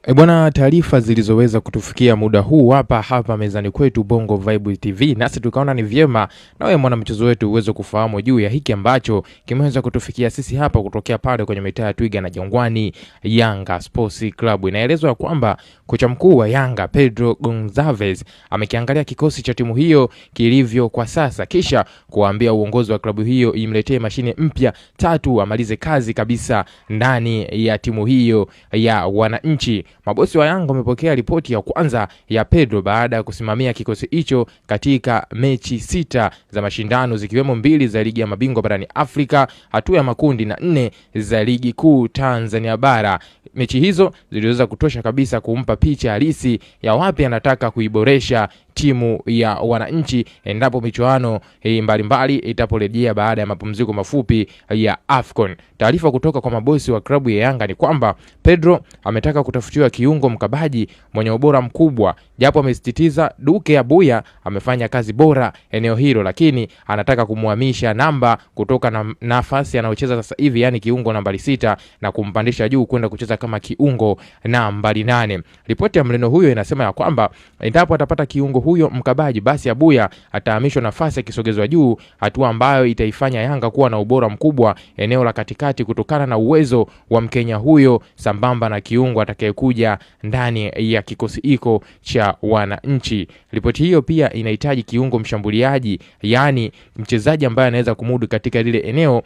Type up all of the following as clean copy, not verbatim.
E bwana, taarifa zilizoweza kutufikia muda huu hapa hapa mezani kwetu Bongo Vibe TV, nasi tukaona ni vyema na wewe mwanamchezo wetu uweze kufahamu juu ya hiki ambacho kimeweza kutufikia sisi hapa kutokea pale kwenye mitaa ya Twiga na Jangwani. Yanga Sports Club, inaelezwa ya kwamba kocha mkuu wa Yanga Pedro Gonzalez amekiangalia kikosi cha timu hiyo kilivyo kwa sasa, kisha kuambia uongozi wa klabu hiyo imletee mashine mpya tatu amalize kazi kabisa ndani ya timu hiyo ya wananchi. Mabosi wa Yanga wamepokea ripoti ya kwanza ya Pedro baada ya kusimamia kikosi hicho katika mechi 6 za mashindano zikiwemo 2 za ligi ya mabingwa barani Afrika, hatua ya makundi na 4 za ligi kuu Tanzania bara. Mechi hizo ziliweza kutosha kabisa kumpa picha halisi ya wapi anataka kuiboresha timu ya wananchi endapo michuano mbalimbali itaporejea baada ya mapumziko mafupi ya AFCON. Taarifa kutoka kwa mabosi wa klabu ya Yanga ni kwamba Pedro ametaka kutafutiwa kiungo mkabaji mwenye ubora mkubwa, japo amesisitiza Duke Abuya amefanya kazi bora eneo hilo, lakini anataka kumhamisha namba kutoka na nafasi anayocheza sasa hivi, yani kiungo nambari 6 na kumpandisha juu kwenda kucheza kama kiungo nambari 8. Ripoti ya mleno huyo inasema ya kwamba endapo atapata kiungo huyo mkabaji, basi Abuya atahamishwa nafasi akisogezwa juu, hatua ambayo itaifanya Yanga kuwa na ubora mkubwa eneo la katikati kutokana na uwezo wa Mkenya huyo sambamba na kiungo atakayekuja ndani ya kikosi hiko cha wananchi. Ripoti hiyo pia inahitaji kiungo mshambuliaji, yani mchezaji ambaye anaweza kumudu katika lile eneo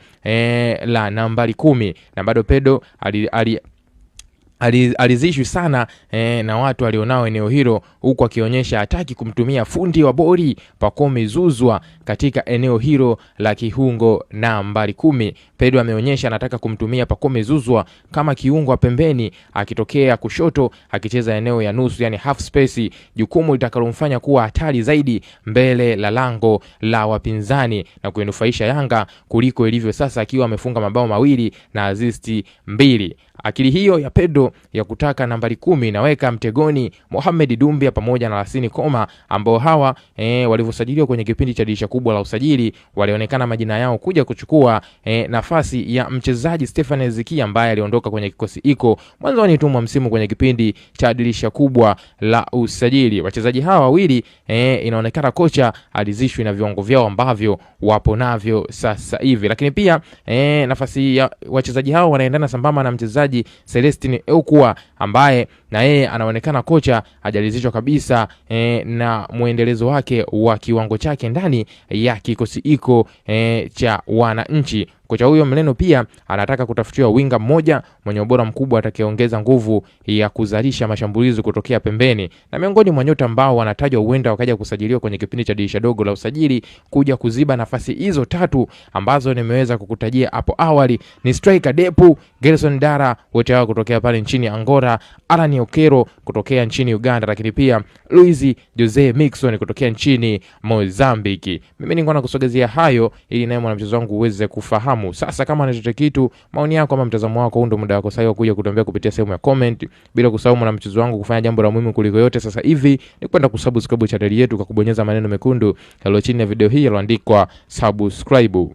la nambari 10, na bado Pedro alizishwi sana na watu alionao eneo hilo, huku akionyesha hataki kumtumia fundi wa bori Pacome Zouzoua katika eneo hilo la kiungo nambari 10. Pedro ameonyesha anataka kumtumia Pacome Zouzoua kama kiungo wa pembeni akitokea kushoto akicheza eneo ya nusu, yani half space, jukumu litakalomfanya kuwa hatari zaidi mbele la lango la wapinzani na kuinufaisha Yanga kuliko ilivyo sasa, akiwa amefunga mabao 2 na assist 2. Akili hiyo ya Pedro ya kutaka nambari 10 inaweka mtegoni Mohamed Dumbia pamoja na Lassine Koma, ambao hawa walivyosajiliwa kwenye kipindi cha dirisha kubwa la usajili walionekana majina yao kuja kuchukua nafasi ya mchezaji Stefan Ezekia ambaye aliondoka kwenye kikosi hiko mwanzoni tu mwa msimu kwenye kipindi cha dirisha kubwa la usajili. Wachezaji hawa wawili inaonekana kocha alizishwi na viwango vyao ambavyo wapo navyo sasa hivi, lakini pia nafasi ya wachezaji hao wanaendana sambamba na mchezaji Celestine Eukua ambaye na yeye anaonekana kocha hajalizishwa kabisa na muendelezo wake wa kiwango chake ndani ya kikosi hiko cha wananchi. Kocha huyo Mleno pia anataka kutafutiwa winga mmoja mwenye ubora mkubwa atakayeongeza nguvu ya kuzalisha mashambulizi kutokea pembeni. Na miongoni mwa nyota ambao wanatajwa huenda wakaja kusajiliwa kwenye kipindi cha dirisha dogo la usajili kuja kuziba nafasi hizo 3 ambazo nimeweza kukutajia hapo awali ni striker Depu, Gerson Dara, wote hao kutokea pale nchini Angola, Alan Okero kutokea nchini Uganda, lakini pia Luis Jose Mixon kutokea nchini Mozambique. Mimi ningekuwa nakusogezea hayo ili naye mwanamchezo wangu uweze kufahamu. Sasa kama ni chochote kitu, maoni yako ama mtazamo wako, huu ndio muda wako sahihi kuja kutuambia kupitia sehemu ya comment. Bila kusahau mwanamchezo wangu kufanya jambo la muhimu kuliko yote sasa hivi ni kwenda kusubscribe channel yetu kwa kubonyeza maneno mekundu yaliyo chini ya video hii yaliyoandikwa subscribe.